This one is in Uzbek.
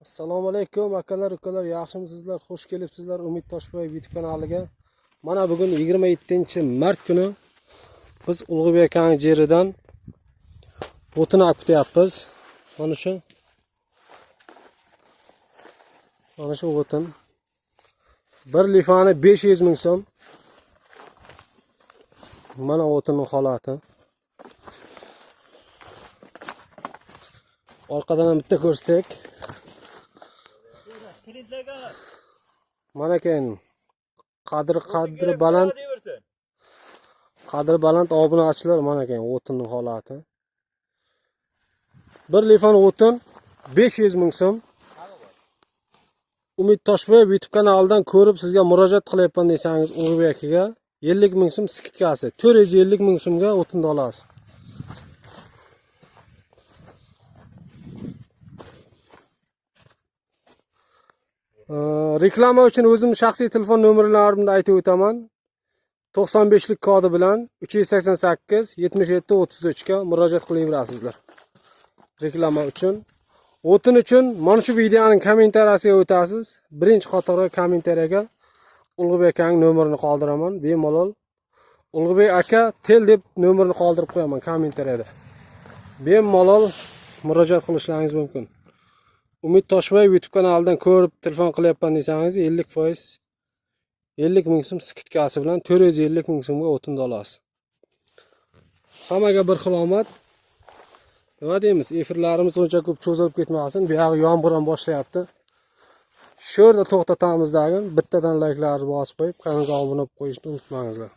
Assalomu alaykum akalar, ukalar, yaxshimisizlar? Xush kelibsizlar Umid Toshboyev YouTube kanaliga. Mana bugun 27-mart kuni biz Ulug'bek akaning yeridan o'tin olib ketyapmiz. Mana shu o'tin. Bir lifani 500 ming so'm. Mana o'tinning holati. Orqadan ham bitta ko'rsatdik. Mana keyin qadri baland, qadri baland obunachilar, mana keyin o'tinning holati. Bir lifan o'tin 500 ming so'm. Umid Toshboyev YouTube kanalidan ko'rib sizga murojaat qilyapman desangiz Ulug'bek akaga 50 ming so'm skidkasi, 450 ming so'mga o'tinni olasiz. Reklama uchun o'zim shaxsiy telefon nomerlarimni aytib o'taman. 95lik kodi bilan 388 77 33 ga murojaat qilaverasizlar. Reklama uchun. O'tin uchun mana shu videoning kommentariyasiga o'tasiz. Birinchi qatorga kommentariyaga Ulug'bek akaning nomerini qoldiraman. Bemalol Ulug'bek aka tel deb nomerini qoldirib qo'yaman kommentariyada. Bemalol murojaat qilishlaringiz mumkin. Umid Toshboyev YouTube kanalidan ko'rib telefon qilyapman desangiz 50% 50 ming so'm skidkasi bilan 450 ming so'mga o'tinni olasiz. Hammaga bir xil omad. Nima deymiz? Efirlarimiz uncha ko'p cho'zilib ketmasin. Bu yog'i yomg'ir ham boshlayapti. Shu yerda to'xtatamiz dagin. Bittadan layklarni bosib qo'yib, kanalga obuna bo'lib qo'yishni unutmangizlar.